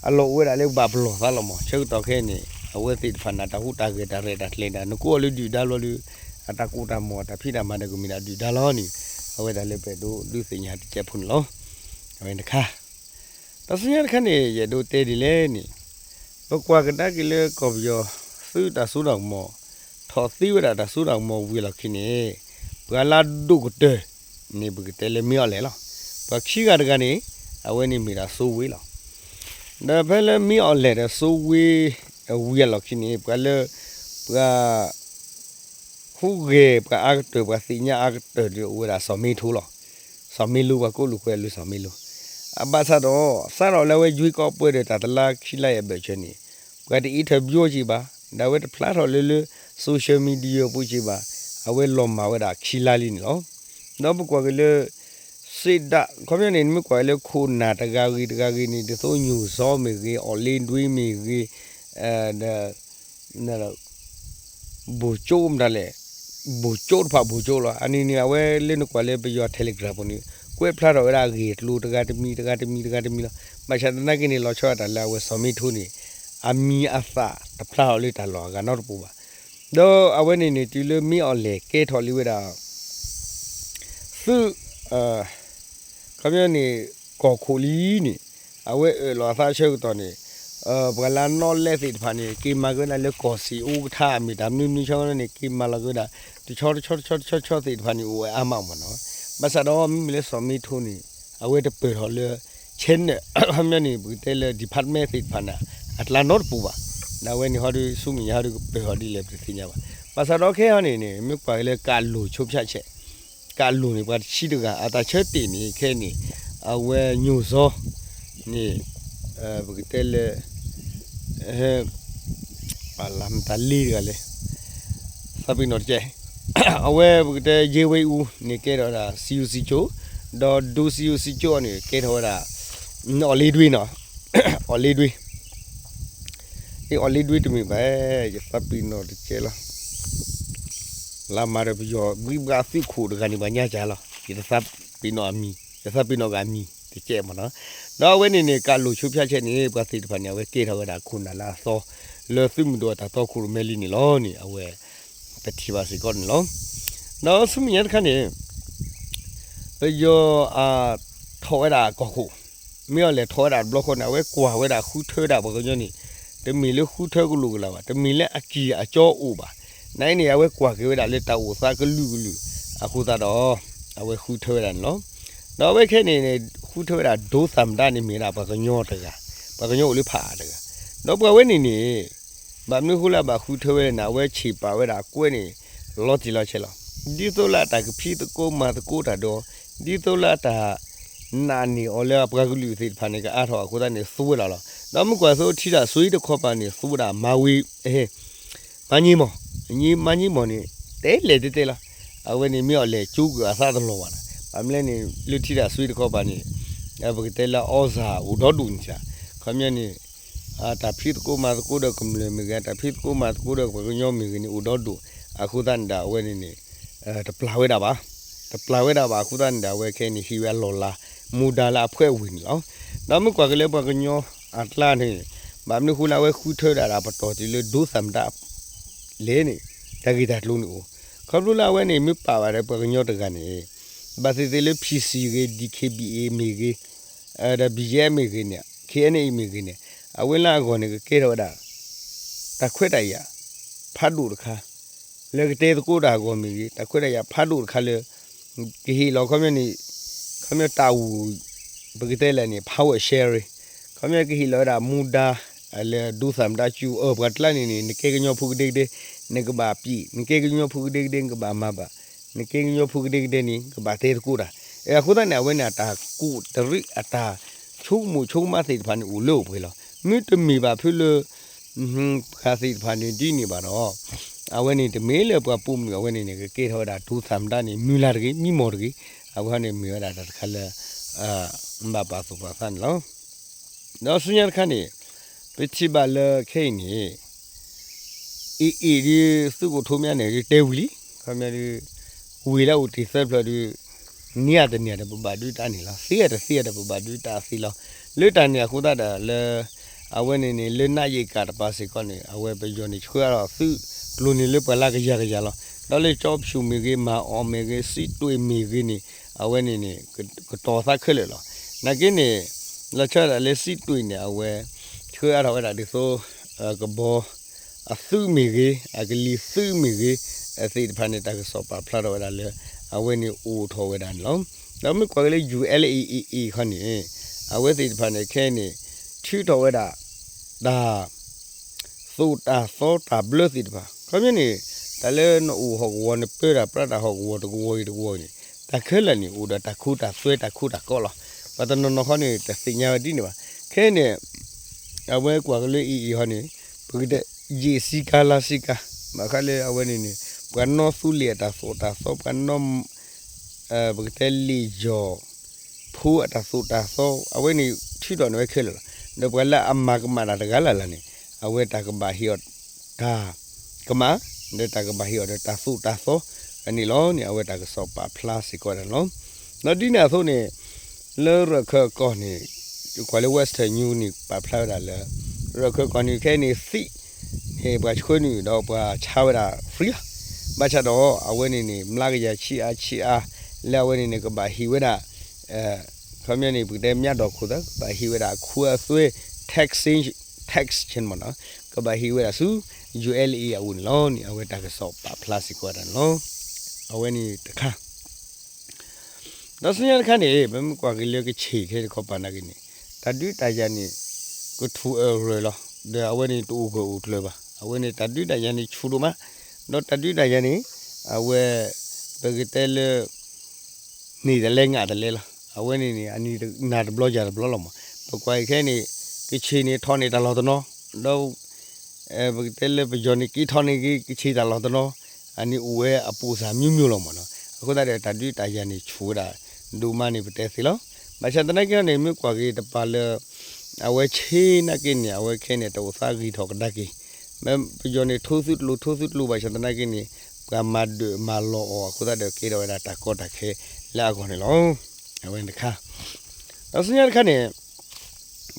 အလီၢ်အိၣ်ဝဲဒၣ်လၢဘၣ်ပလီၢ်သးလီၤမး ဆၢကတီၢ်ခဲအံၤန့ၣ် အဝဲသ့ၣ်တဖၣ်န့ၣ် တၢ်ဟူးတၢ်ဂဲၤတၢ်ရဲၣ်တၢ်ကျဲၤဒၣ် နကိးအီၤလၢဒုၣ်ဒါဘျီဒီး အတၢ်ကိၢ်တၢ်မီၢ်တၢ်ဖံးတၢ်မၤဒီးကမ့ၢ်ဒၣ်ဒုၣ်ဒါလီၤန့ၣ် အဝဲဒၣ်လၢပအဲၣ်ဒိးဒုးသ့ၣ်ညါတကဲးဖိန့ၣ်လီၤ. အဝဲတခါ တၢ်ဆူညါတခါန့ၣ် ယအဲၣ်ဒိးတဲဒ်လဲၣ်န့ၣ် ပကွၢ်ကဒါက့ၤလၢကီၢ်ပယီၤသုးတၢ်စိတၢ်ကမီၤ ထီၣ်သ့ဝဲဒၣ်တၢ်စိတၢ်ကမီၤဝံၤအလီၢ်ခံန့ၣ် ပှၤလၢအဒိၣ်ကတၢၢ်န့ၣ် ပကတဲလၢမ့ၢ်အီၣ်လဲၣ်လီၤ. ပှၤခံဂၤတဂၤန့ၣ် အဝဲန့ၣ်မ့ၢ်ဒၣ်စိဝ့လီၤ. ဒီးဖဲလၢမ့ၢ်အီၣ်လဲၣ်ဒီးစိဝ့ ဝံၤအလီၢ်ခံန့ၣ် ပှၤလၢ ပှၤ ဟူးဂဲၤပှၤအါကတၢၢ် ပှၤသ့ၣ်ညါအါကတၢၢ်ဒီးအိၣ်ဝဲဒၣ်စီၤမ့ထိလီၤ. စီၤမ့လိ ပှၤကိးလိာ်ကွဲလၢစီၤမ့လိ အဘၣ်ဆၣ်ဒီး စးထီၣ်လၢအဝဲယွ့ကီးပှဲၤဒီးတၢ်တလါခံလါအံၤအဘၢၣ်စၢၤန့ၣ် ပှၤတအံးထီၣ်ဘျီက့ၤဘၣ် ဒီးအဝဲတဖျါထီၣ်လၢလၢ social media ပူၤက့ၤဘၣ် အဝဲလီၤမၢ်ဝဲဒၣ်ခံလါလံန့ၣ်လီၤ. ဒီးပကွၢ်က့ၤလၢ စ့ဒၣ် ခီပညီန့ၣ် နမ့ၢ်ကွၢ်လၢခိၣ်နၢ်တဂၤဂ့ၤတဂၤဂ့ၤန့ၣ် ဒ်သိးညိၣ်စီမ့ၢ်ဂ့ၤ အီၣ်လ့ဒွံမ့ၢ်ဂ့ၤ ဒီး ဘိၣ်ကၠိမတၤလဲၣ် ဘိၣ်ကၠိတဖၣ်ဘိၣ်ကၠိလီၤ. အန့ၣ်န့ၣ် အဝဲလၢနကွၢ်လၢပယီၤ Telegram ပူၤန့ၣ် ကွဲးဖျါထီၣ်ဝဲဒၣ်အဂ့ၢ်အကျိၤတဂၤတမံၤ တဂၤတမံၤ တဂၤတမံၤလီၤ. ဘၣ်ဆၣ်သနာ်က့န့ၣ် လီၤဆီဒၣ်တၢ်လၢအဝဲစီၤမ့ထိန့ၣ် အမံၤအသၣ်တဖျါထီၣ်လၢတၢ်လီၢ်အဂၤနီတပူၤဘၣ်. ဒီးအဝဲန့ၣ်န့ၣ် တုၤလၢမ့ၢ်အီၣ်လဲၣ်ကဲထီၣ်လံဝဲဒၣ် သုး ခီပညီန့ၣ် ကီၢ်ခိၣ်လံန့ၣ် အဝဲအၢၣ်လီၤအသးဆၢကတီၢ်န့ၣ် ပှၤလၢအနီၣ်လဲၢ်သ့ၣ်တဖၣ်န့ၣ် က့ၤမၤက့ၤဝဲဒၣ်လၢကီၢ်စ့ၣ်အူကထါ မ့ၢ်တၢ်မနုၤမနုၤဆီန့ၣ် က့ၤမၤလီၤက့ၤဝဲဒၣ် တဆီတဆီတဆီတဆီဆီသ့ၣ်တဖၣ်န့ၣ် အိၣ်ဝဲအါမးမ့ၢ်နီၤ. ဘၣ်ဆၣ်ဒီးမ့မ့ၢ်လၢစီၤမ့ထိန့ၣ် အဝဲတပၢၢ်ထီၣ်လၢ channel ခီပညီန့ၣ် ပကတဲလၢ department သ့ၣ်တဖၣ်န့ၣ် အကျါနီတပူၤဘၣ်. ဒီးအဝဲန့ၣ်ဟီဒီး ဆူမဲာ်ညါဟီဒီးကပၢၢ်ထီၣ်ဒ်လဲၣ်ပတသ့ၣ်ညါဘၣ်. ဘၣ်ဆၣ်ဒီးခဲအံၤန့ၣ်န့ၣ် မ့ၢ်ကွၢ်က့ၤလၢကးလိာ်ဆိဖၠးဆဲး ကးလိာ်န့ၣ် ပှၤတဆံတဂၤ အတၢ်ဆၢတဲာ်န့ၣ် ခဲအံၤန့ၣ် အဝဲညိၣ်စီန့ၣ် ပကတဲလၢ ပှၤလၢမတၤလ့တဂၤလဲၣ် သးပ့ၤနီၣ်တကဲ အဝဲပကတဲ ရဲဝင်းဦး န့ၣ်ကဲထီၣ်ဝဲဒၣ် စီအိၣ်စံကၠိ ဒီးဒိၣ်စီအိၣ်စံကၠိန့ၣ် ကဲထီၣ်ဝဲဒၣ် အီၣ်လ့ဒွံနီၤ အီၣ်လ့ဒွံ အီၣ်လ့ဒွံတမ့ၢ်ဘၣ် ယသးပ့ၤနီၣ်တကဲလီၤ လၢမၤဒီးပယီၤ ဘံၣ်ဘၣ်သုးခိၣ်တဂၤန့ၣ် ပှၤညါကၢ်လီၤ ယတသးပ့ၤနီၣ်အမံၤ ယသးပ့ၤနီၣ်ဂ့ၤအမံၤတကဲမ့ၢ်နီၤ. ဒီးအဝဲန့ၣ်န့ၣ် ကးလိာ်ဆိဖၠးဆဲးန့ၣ် ပှၤသ့ၣ်တဖၣ်န့ၣ် အဝဲကဲထီၣ်ဝဲဒၣ်ခိၣ်နၢ်လၢအသီ လၢသုးမုၢ်ဒိၣ်အတၢ်တီခိၣ်ရိၣ်မဲလံန့ၣ်လီၤန့ၣ် အဝဲ ပထံၣ်ဘၣ်စ့ၢ်ကီးန့ၣ်လီၤ. ဒီးဆူမဲာ်ညါတခါန့ၣ် ပယီၤအ ထီၣ်ဝဲဒၣ်ကီၢ်ခိၣ် မ့ၢ်အီၤလဲၤထီၣ်ဝဲဒၣ်တဘျီဃီန့ၣ် အဝဲကွၢ်ဝဲဒၣ်ဃုထၢဝဲဒၣ်ပှၤကညီန့ၣ် တမ့ၢ်လၢဃုထၢကလိာ်ကလာ်ဘၣ် တမ့ၢ်လၢအကံၢ်အကီအိၣ်ဘၣ်. နာ်အံၤန့ၣ် အဝဲကွၢ်က့ၤဝဲဒၣ်လၢတၢ်အိၣ်သးကလုာ်ကလုာ်အဃိသတးဒီး အဝဲဃုထၢဝဲဒၣ်န့ၣ်လီၤ. ဒီးအဝဲခဲအံၤန့ၣ် ဃုထၢဝဲဒၣ်ဒိသးမတၢ်န့ၣ်မ့ၢ်ဝဲဒၣ်ပှၤကညီတဂၤ ပှၤကညီအိၣ်လၢဖးအါတဂၤ ဒီးပှၤဝဲန့ၣ်န့ၣ် ဘၣ်မနုၤအဃိလၢအဘၣ်ဃုထၢဝဲန့ၣ် အဝဲဆ့ၣ်ပာ်ဝဲဒၣ်အကွဲးန့ၣ် လီၤတံၢ်လီၤဆဲးလီၤ. ဒ်သိးလၢအတၢ်ကဖံးသကိးမၤသကိးတၢ်ဒီး ဒ်သိးလၢအတၢ် နာ်န့ၢ်အီၤလၢအပှၤကလုာ်သ့ၣ်တဖၣ်န့ၣ် ကအါထီၣ်အဃိသတးန့ၣ် သူဝဲဒၣ်လီၤ. ဒီးမ့ၢ်ကွၢ်သိးထံတၢ်ဆွံတခီပၤန့ၣ် သူဝဲဒၣ်မၤဝံၤ မၤည့မီၢ်, မၤည့မီၢ်န့ၣ် တဲလဲၣ်တဲတဲလီၤ. အဝဲန့ၣ်မ့ၢ်အီၤလဲၤကၠိကၢၤအသးတလီၤဘၣ်နီၤ. ဘၣ်မနုၤလဲၣ်န့ၣ် လၢထံတၢ်ဆွံတခီပၤန့ၣ် ပကတဲလၢအီစၢ်အိၣ်ဒီဒူၣ်န့ၣ်စ့ၢ်, ခီပညီန့ၣ် တၢ်ဖံးသကိးမၤသကိးဒီးကမျၢၢ်မ့ၢ်ဂ့ၤ, တၢ်ဖံးသကိးမၤသကိးဒီးပှၤကညီမ့ၢ်ဂ့ၤန့ၣ် အိၣ်ဒီဒူၣ်အဃိသတးန့ၣ်ဒီး အဝဲန့ၣ်န့ၣ် တပျၢ်ဝဲဒၣ်ဘၣ်, တပျၢ်ဝဲဒၣ်ဘၣ်အဃိသတးန့ၣ်ဒီး အဝဲခဲအံၤန့ၣ် ဟ့ၣ်ဝဲအလီၢ်လၤ မူဒါလၢအဖှဲးဝံၤန့ၣ်လီၤ. ဒီးမ့ၢ်ကွၢ်က့ၤလၢပှၤကညီအကျါန့ၣ် ဘၣ်မနုၤဃိလၢအဝဲဃုထၢဒၣ်ဒီးပတီၢ်တုၤလၢဒိသၣ်မတၤ လဲၣ်န့ၣ် တၢ်ဂ့ၢ်တၢ်ကျိၤန့ၣ်အိၣ်, ခီဖျိလၢအဝဲန့ၣ် မ့ၢ်ပာ်ဘၣ်ဒီးပှၤကညီတဂၤန့ၣ် ဘၣ်သ့ၣ်သ့ၣ်လၢ P C ဂ့ၤ, D K B A မ့ၢ်ဂ့ၤ, ဒီး B G F မ့ၢ်ဂ့ၤန့ၣ်, K N A မ့ၢ်ဂ့ၤန့ၣ် အဝဲလၢအဂီၢ်န့ၣ် ကကဲထီၣ်ဝဲဒၣ် တၢ်ခွဲးတၢ်ယာ် ဖးဒိၣ်တခါ လၢကတဲသကိးတၢ်အဂီၢ်မ့ၢ်ဂ့ၤ, တၢ်ခွဲးတၢ်ယာ်ဖးဒိၣ်တခါလၢ ကဟ့ၣ်လီၤခီပညီန့ၣ် ခီပညီတၢ်အိၣ် ပကတဲလဲၣ်န့ၣ် power sharing ခီပညီကဟ့ၣ်လီၤဝဲဒၣ်မူဒါ လၢဒိသၣ်မတၤစူၤအၢ ပှၤတကျါန့ၣ်န့ၣ် နကဲကညီဖိကဒဲကဒဲ နကဘၣ်ပံး, နကဲကညီဖိကဒဲကဒဲ နကဘၣ်မၤဘၣ်, နကဲကညီဖိကဒဲကဒဲန့ၣ် ကဘၣ်တဲသကိးတၢ်. အဃိသတးန့ၣ် အဝဲန့ၣ်အတၢ်ကူၣ်တရံး အတၢ်ဆိကမိၣ်ဆိကမးသ့ၣ်တဖၣ်န့ၣ် အိၣ်လၢအိၣ်ပှဲၤလီၤ. မ့တမ့ၢ်ဘၣ်ဖုလၢ ပှၤသ့ၣ်တဖၣ်န့ၣ်ဒ်န့ၣ်ဘၣ်ဒီး အဝဲန့ၣ်တမ့ၢ်လၢပှၤပိာ်မုၣ် အဝဲန့ၣ်န့ၣ် ကကဲထီၣ်ဝဲဒၣ်ဒိသၣ်မတၤန့ၣ် မုၢ်လၢ်တဂ့ၤ မံမီၢ်တဂ့ၤ, အဝဲန့ၣ်မ့ၢ်ဝဲဒၣ်တၢ်တခါလၢ ဘၣ်ပာ်သူၣ်ပာ်သးန့ၣ်လီၤ. ဒီးဆူညါတခါန့ၣ် ပထံၣ်ဘၣ်လၢခဲအံၤန့ၣ် အ့ၣ်အ့ၣ်ဒ်သုးခိၣ်ထူမၠါန့ၣ် ဒ်တဲဝံၤလံ, ခီပညီဒ် ဝ့ၢ်လၢအအိၣ်တ့ၢ်သၢဖျၢၣ်ဒ် န့ၢ်ဧါတန့ၢ်ဧါဒီး ပဘၣ်ဒုးတၢ်န့ၣ်လီၤ. သ့ဧါတသ့ဧါဒီး ပဘၣ်ဒုးတၢ်သ့လီၤ. လၢတၢ်န့ၣ်အဃိသတးဒီးလၢ အဝဲန့ၣ်န့ၣ် လၢနးယံာ်ကၣ်တပၤစ့ၢ်ကီးန့ၣ် အဝဲပယီၤန့ၣ်ဆှၢအါထီၣ်သုးကျိၤန့ၣ်လၢပှၤလၢကယၤကယၤလီၤ. ဒီးလၢကၠီဖၠူၣ်မ့ၢ်ဂ့ၤ, မၤအီၣ်မ့ၢ်ဂ့ၤ, စံးတွ့ၣ်မ့ၢ်ဂ့ၤန့ၣ် အဝဲန့ၣ်န့ၣ် ကတီၤသးခဲလၢာ်လီၤ. နာ်က့န့ၣ် လီၤဆီဒၣ်တၢ်လၢစံးတွ့ၣ်န့ၣ် အဝဲ ဆှၢအါထီၣ်ဝဲဒၣ်ဒ်သိး ကဘီ အသုးမ့ၢ်ဂ့ၤ, အကလံၤသုးမ့ၢ်ဂ့ၤ, သ့ၣ်တဖၣ်န့ၣ် တၢ်ကစီၣ်ပာ်ဖျါထီၣ်ဝဲဒၣ်လၢ အဝဲန့ၣ်အိၣ်ထီၣ်ဝဲဒၣ်န့ၣ်လီၤ. ဒီးမ့ၢ်ကွၢ်က့ၤလၢ ယူၢ်အဲလ်အ့ၣ်အ့ၣ်အ့ၣ် ခီန့ၣ် အဝဲသ့ၣ်တဖၣ်န့ၣ် ခဲအံၤန့ၣ် ထုးထီၣ်ဝဲဒၣ် တၢ် သိၣ်တၢ်သီတၢ်ဘျၢသ့ၣ်တဖၣ် ခီပညီန့ၣ် တၢ်လၢနအိၣ်ဟီၣ်ကဝီၤ နပၢတၢ်ပြးတၢ်ဟီၣ်ကဝီၤတကဝီၤအံၤတကဝီၤအံၤန့ၣ် တၢ်ခဲလၢာ်န့ၣ် အိၣ်ဒီးတၢ်ခိတၢ်သွဲတၢ်ခိတၢ်ကီလီၤ. ပှၤတနီၤနီၤခီန့ၣ် တသ့ၣ်ညါဝဲဒ်န့ၣ်ဘၣ်. ခဲအံၤန့ၣ် အဝဲကွၢ်က့ၤလၢအ့ၣ်အ့ၣ်ဟီန့ၣ် ပကတဲ ယံာ်စံကါလါစံကါ ဘၣ်ဃးလၢအဝဲန့ၣ်န့ၣ် ပှၤနီၣ်သူလ့ၣ်အတၢ်သိၣ်တၢ်သီ ပှၤနီၣ် ပကတဲလ့ၣ်ယီၢ် ဖိအတၢ်သိၣ်တၢ်သီ အဝဲန့ၣ်ထုးထီၣ်န့ၢ်ဝဲခဲလၢာ်လီၤ. ဒီးပှၤလၢအမၤကမၣ်တၢ်တဂၤလၢ်လၢ်န့ၣ် အဝဲတၢ်ကဘၣ်ဟ့ၣ်အီၤတၢ်ကမၣ် ဒီးတၢ်ကဘၣ်ဟ့ၣ်အီၤဒီးတၢ်သိၣ်တၢ်သီ အန့ၣ်လီၤန့ၣ် အဝဲတၢ်ကစီၣ်ပာ်ဖျါစ့ၢ်ကီးဝဲဒၣ်န့ၣ်လီၤ. ဒီးဒ်န့ၣ်အသိးန့ၣ် လၢရၢၢ်ခၢၣ်ကီၢ်န့ၣ် ကွၢ်လၢ Western News န့ၣ် ပာ်ဖျါဝဲဒၣ်လၢ ရၢၢ်ခၢၣ်ကီၢ်န့ၣ် ခဲအံၤန့ၣ် သံးန့ၣ် ပှၤဆှၢနုာ်ဒီးပှၤဆါဝဲဒၣ် free လီၤ. ဘၣ်ဆၣ်ဒီး အဝဲန့ၣ်န့ၣ် မျးကယၤဆံးအါဆံးအါ လၢအဝဲန့ၣ်န့ၣ် ကဘၣ်ဟ့ၣ်ဝဲဒၣ် ခီပညီန့ၣ် ပကတဲမျးဒီးခိၣ်သၢ ကဘၣ်ဟ့ၣ်ဝဲဒၣ်အခိအသွဲ tax, tax န့ၣ်မ့ၢ်နီၤ ကဘၣ်ဟ့ၣ်ဝဲဒၣ်ဆူ ယူၢ်အဲလ်အ့ၣ်အအိၣ်န့ၣ်လီၤန့ၣ် အဝဲတၢ်ကစီၣ်ပာ်ဖျါစ့ၢ်ကီးဝဲဒၣ်န့ၣ်လီၤ. အဝဲန့ၣ်တခါ ဒီးဆူညါတခါန့ၣ် ပမ့ၢ်ကွၢ်က့ၤလၢကဆ့ၣ်ခဲတခီပၤနာ်က့န့ၣ် တၢ်ဒုးတၢ်ယၤန့ၣ် ကထူၣ်အၢၣ်ရၢၢ်လီၤ. ဒီးအဝဲန့ၣ်တအိၣ်ဂၢၢ်အိၣ်ကျၢၤဘၣ်. အဝဲန့ၣ်တၢ်ဒုးတၢ်ယၤန့ၣ်ဆူၣ်ဒိၣ်မး ဒီးတၢ်ဒုးတၢ်ယၤန့ၣ် အဝဲ ပကတဲလၢ န့ၢ်တလဲငးတလဲလီၤ. အဝဲန့ၣ်န့ၣ် အနံၤနၤတဘျီယၤတဘျီလီၤမး. ပကွၢ်အံၤခဲအံၤန့ၣ် ကဆ့ၣ်န့ၣ်ထီၣ်န့ၢ်တၢ်လီၢ်တနီၤ ဒီး ပကတဲလၢပယီၤန့ၣ် က့ၤထီၣ်န့ၢ်က့ၤကဆ့ၣ်တၢ်လီၢ်တနီၤ အန့ၣ်အိၣ်ဝဲအပူၤစၢ်မျိုးမျိုးလီၤမးနီၤ. အဃိသတးဒီးတၢ်ဒုးတၢ်ယၤန့ၣ်ဆူၣ်ဝဲဒၣ် ဒိၣ်မးန့ၣ်ပတဲသ့လီၤ. ဘၣ်ဆၣ်သနာ်က့န့ၣ် မ့ၢ်ကွၢ်က့ၤတပၤလၢ အဝဲဆ့ၣ်နာ်က့န့ၣ် အဝဲခဲအံၤန့ၣ် တအိၣ်သးဂံၢ်ထီၣ်ကဒါက့ၤ မ့ၢ်ပယီၤန့ၣ် ထိသူတလိၤ ထိသူတလိၤ ဘၣ်ဆၣ်သနာ်က့န့ၣ် ပှၤမၤဒၢၣ်မၤလီၤအီၤအဃိသတးဒီး ကဲထီၣ်ဝဲဒၣ်တၢ်ကီတၢ်ခဲလၢအဂီၢ်န့ၣ်လီၤ. အဝဲန့ၣ်တခါ ဒီးဆူညါတခါန့ၣ်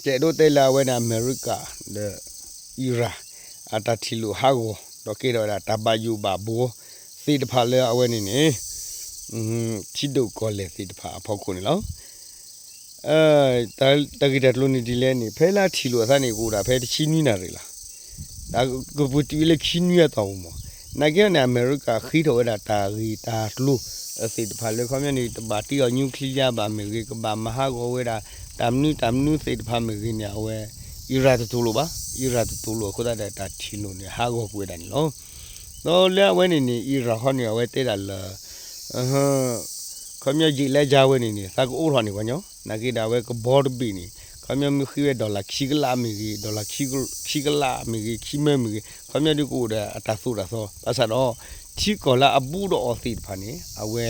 ကဲဒိးတဲလၢအဝဲန့ၣ် အမဲရကၤ ဒီး အံရၣ် အတၢ်ထံၣ်လိာ်ဟးဂီၤ ဒီးကဲထီၣ်ဝဲဒၣ်တၢ်ဘၣ်ယိၣ်ဘၣ်ဘှီသ့ၣ်တဖၣ်လၢအဝဲန့ၣ်န့ၣ် ထံဒိၣ်ကီၢ်လဲၢ်သ့ၣ်တဖၣ်အဖီခိၣ်န့ၣ်လီၤ. တၢ်ဂ့ၢ်တၢ်ကျိၤန့ၣ်ဒ်လဲၣ်န့ၣ် ဖဲလၢအထံၣ်လိာ်အသးန့ၣ် ကအိၣ်ဒၣ်ဖဲတဆံနွံနၣ်ရံၣ်လီၤ. ကပူၤတုၤလၢခံနွံအတီၢ်ပူၤမး. နာ်က့န့ၣ် အမဲရကၤဃ့ထီၣ်ဝဲဒၣ်တၢ်ဂ့ၢ်တၢ်ကျိၤသ့ၣ်တဖၣ်လၢ ခီပညီန့ၣ် တဘၣ်တ့အီၤ nuclear ဘၣ်မ့ၢ်ဂ့ၤ ကဘၣ်မၤဟးဂီၤဝဲဒၣ် တၢ်မနုၤတၢ်မနုၤသ့ၣ်တဖၣ်မ့ၢ်ဂ့ၤန့ၣ် အဝဲ အံရၣ်တတူၢ်လိာ်ဘၣ်. အံရၣ်တတူၢ်လိာ်အဃိသတးဒီး တၢ်ထံၣ်လိာ်န့ၣ် ဟးဂီၤကွံာ်ဝဲဒၣ်န့ၣ်လီၤ. ဒီးလၢအဝဲန့ၣ်န့ၣ် အံရၣ်ခီန့ၣ် အဝဲတဲဒၣ်လၢ ခီပညီယံာ်လၢယၤဝဲန့ၣ်န့ၣ် သးကအိးထီၣ်န့ၣ်ပှၤညီ နာ်က့ဒီးအဝဲကဘီတဘ့ၣ်န့ၣ် ခီပညီမ့ၢ်ဃ့ဝဲ dollar ခံကလးမ့ၢ်ဂ့ၤ, dollar ခံကလးမ့ၢ်ဂ့ၤ, ခံမၢမ့ၢ်ဂ့ၤ, ခီပညီဒုးကအိၣ်ဒီးအတၢ်သိၣ်တၢ်သီ, ဘၣ်ဆၣ်ဒီး ထံကီၢ်လၢအဘူးဒီးအီၤသ့ၣ်တဖၣ်န့ၣ် အဝဲ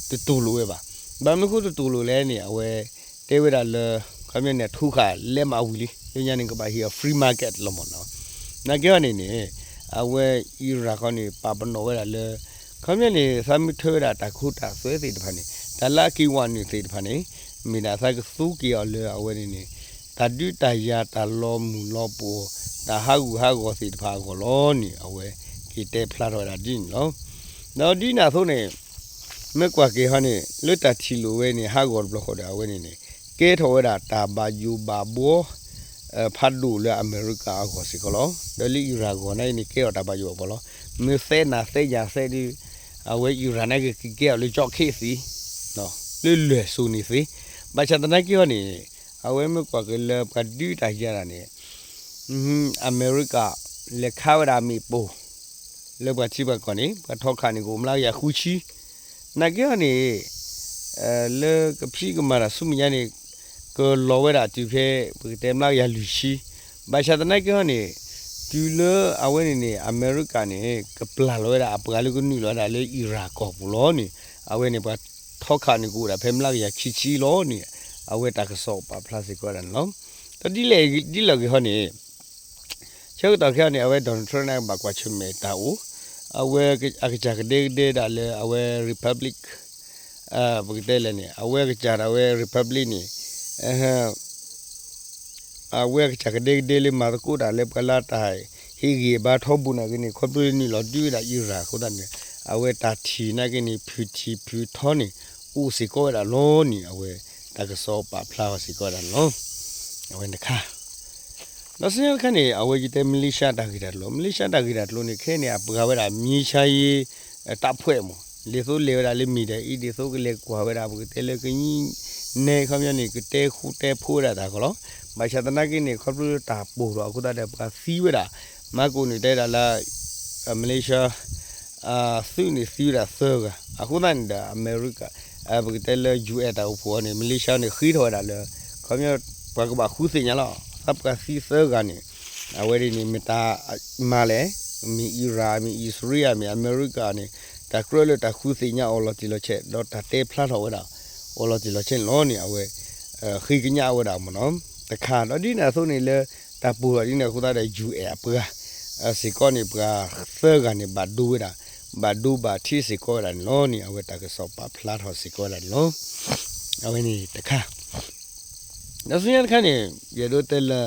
တတူၢ်လိာ်ဝဲဘၣ်. ဘၣ်မနုၤဃိတတူၢ်လိာ်လဲၣ်န့ၣ် အဝဲတဲဝဲဒၣ်လၢ ခီပညီန့ၣ် အထိဃာ်လဲမးဝံၤလံ, လၢညါန့ၣ် ကဘၣ်ဟ့ၣ်အီၤ free market လီၤမၢ်နီၤ. နာ်က့ဟီန့ၣ်န့ၣ် အဝဲ Iran ခီန့ၣ် ပာ်ပနီၣ်ဝဲဒၣ်လၢ ခီပညီန့ၣ် သးမ့ၢ်ထၢဝဲဒၣ်တၢ်ခိတၢ်သွဲသ့ၣ်တဖၣ်န့ၣ် တၢ်လၢအက့ၤဝဲနုာ်သ့ၣ်တဖၣ်န့ၣ် မ့ၢ်ဒၣ်သးကသူက့ၤအီၤလၢအဝဲန့ၣ်န့ၣ် တၢ်ဒုးတၢ်ယၤ တၢ်လီၤမုၢ်လီၤပှီၢ် တၢ်ဟးဂူာ်ဟးဂီၤသ့ၣ်တဖၣ်အဂီၢ်လီၤန့ၣ် အဝဲက့ၤတဲဖျါထီၣ်ဝဲဒၣ်ဒ်န့ၣ်လီၤ. ဒီးဒ်န့ၣ်အသိးန့ၣ် မ့ၢ်ကွၢ်က့ၤဟီန့ၣ် လၢတၢ်ထံၣ်လိာ်ဝဲန့ၣ် ဟးဂီၤတဘျီဃီဒီး အဝဲန့ၣ်န့ၣ် ကဲထီၣ်ဝဲဒၣ်တၢ်ဘၣ်ယိၣ်ဘၣ်ဘှီ ဖးဒိၣ်လၢအမဲရကၤအဂီၢ်စ့ၢ်ကီးလီၤ. ဒီးလၢ Iran အဂီၢ်နာ်က့န့ၣ် ကဲထီၣ်တၢ်ဘၣ်ယိၣ်ဘၣ်ဘှီလီၤ. မ့ၢ်သဲနၤသဲယၤသဲဒုး အဝဲ Iran နာ်က့ကကဲအီၤလၢကၠီၣ်ခ့သ့ လၢလွဲၢ်စိၤန့ၣ်သ့. ဘၣ်ဆၣ်သနာ်က့ဟီန့ၣ် အဝဲမ့ၢ်ကွၢ်က့ၤလၢပှၤဒုးတၢ်ယၤတၢ်န့ၣ် အမဲရကၤ လဲၤခးဝဲဒၣ်မ့ၣ်ပိၢ် လၢပှၤထံပှၤကီၢ်န့ၣ် ပှၤထီခးန့ၣ်ကအိၣ်မျးကယၤဃုဆံ. နာ်က့ဟီန့ၣ် လၢကဖံးကမၤတၢ်ဆူမဲာ်ညါန့ၣ် ကလီၤဝဲဒၣ်တုၤဖဲ ပကတဲမျးကယၤလွံၢ်ဆံ. ဘၣ်ဆၣ်သနာ်က့ဟီန့ၣ် တုၤလၢအဝဲန့ၣ်န့ၣ် အမဲရကၤန့ၣ် ကပျၢ်လီၤဝဲဒၣ်အပှၤလၢကနုာ်လီၤဝဲဒၣ်လၢ Iran ကီၢ်ပူၤလီၤန့ၣ် အဝဲန့ၣ်ပှၤထီခးန့ၣ် ကအိၣ်ဒၣ်ဖဲမျးကယၤခံဆံလီၤန့ၣ် အဝဲတၢ်ကစီၣ်ပာ်ဖျါစ့ၢ်ကီးဝဲဒၣ်န့ၣ်လီၤ. ဒီးဒ်လဲၣ်ဒ်လဲၣ်ဂ့ၤဟီန့ၣ် ဆၢကတီၢ်ခဲအံၤန့ၣ် အဝဲ Donald Trump န့ၣ် ဘၣ်ကွၢ်ဆၢၣ်မဲာ်တၢ်အိၣ်, အဝဲအကစၢ်ကဒဲကဒဲဒၣ်လၢအဝဲ Republic ပကတဲလဲၣ်န့ၣ် အဝဲအကစၢ်ဒၣ်ဝဲ Republic န့ၣ် အဝဲအကစၢ်ကဒဲကဒဲလၢမၤသကိးတၢ်လၢပှၤလၢတၢ်ဟ့ၣ်ဂံၢ်ဘါထီဘိနာ်က့န့ၣ် ခီဖျိလၢနုာ်လီၤဒုးဝဲဒၣ် Iran အဃိသတးန့ၣ် အဝဲတၢ်ထံၣ်နာ်က့န့ၣ် ဖုၣ်ထံၣ်ဖုၣ်ထီန့ၣ် အိၣ်စ့ၢ်ကီးဝဲဒၣ်လီၤန့ၣ် အဝဲတၢ်ကစီၣ်ပာ်ဖျါအီၤစ့ၢ်ကီးဝဲဒၣ်န့ၣ်လီၤ. အဝဲန့ၣ်တခါ ဒီးဆူညါတခါန့ၣ် အဝဲယတဲ Malaysia တၢ်ဂ့ၢ်တၢ်ကျိၤ, Malaysia တၢ်ဂ့ၢ်တၢ်ကျိၤန့ၣ် ခဲအံၤန့ၣ် အပှၤဝဲဒၣ် မြင်းခြံရေး တပ်ဖွဲ့မး, ဒ်သိးလဲၤဝဲဒၣ်လၢ Middle East ဒ်သိးကလဲၤကွၢ်ဝဲဒၣ် ပကတဲလၢကညီနဲခီပညီန့ၣ် ကတဲဃူတဲဖိးဝဲဒၣ်တၢ်ကီလီၤ. ဘၣ်ဆၣ်သနာ်က့န့ၣ် ခီဖျိလၢတၢ်ပိၢ်ထီၣ်အဃိသတးဒီး ပှၤသံဝဲဒၣ်, မၤကိၣ်န့ၣ်တဲဒၣ်လၢ Malaysia သုးန့ၣ်သံဝဲဒၣ်သၢဂၤ, အဃိသတးန့ၣ်ဒီး အမဲရကၤ ပကတဲလၢ ယူၣ်အဲၣ် တၢ်အိၣ်ဖှိၣ်အံၤန့ၣ် Malaysia န့ၣ်ဃ့ထီၣ်ဝဲဒၣ်လၢ ခီပညီ ပှၤကဘၣ်ဃုသ့ၣ်ညါလီၤ. သးပှၤသံသၢဂၤန့ၣ် အဝဲဒ်န့ၣ် မ့ၢ်တၢ်မၤလဲၣ်, မ့ၢ် Iran မ့ၢ် အံၣ်စရ့လး မ့ၢ်အမဲရကၤန့ၣ် တၢ်ကြၢးလၢတၢ်ဃုသ့ၣ်ညါအီၤလီၤတံၢ်လီၤဆဲး ဒီးတၢ်တဲဖျါထီၣ်ဝဲဒၣ် အီၤလီၤတံၢ်လီၤဆဲးန့ၣ်လီၤန့ၣ် အဝဲ ဃ့ကညးဝဲဒၣ်မ့ၢ်နီၤ တခါ ဒီးဒ်န့ၣ်အသိးန့ၣ်လၢ တၢ်ပိၢ်ထီၣ်ဒ်န့ၣ်အဃိသတးဒီး ယူၣ်အဲၣ် အပှၤ စ့ၢ်ကီးန့ၣ် ပှၤသၢဂၤန့ၣ် ဘၣ်ဒိဝဲဒၣ် ဘၣ်ဒိဘၣ်ထံးစ့ၢ်ကီးဝဲဒၣ်န့ၣ်လီၤန့ၣ် အဝဲတၢ်ကစီၣ်ပာ်ဖျါထီၣ်စ့ၢ်ကီးဝဲဒၣ်န့ၣ်လီၤ. အဝဲန့ၣ်တခါ ဒီးဆူညါတခါန့ၣ် ယအဲၣ်ဒိးတဲလၢ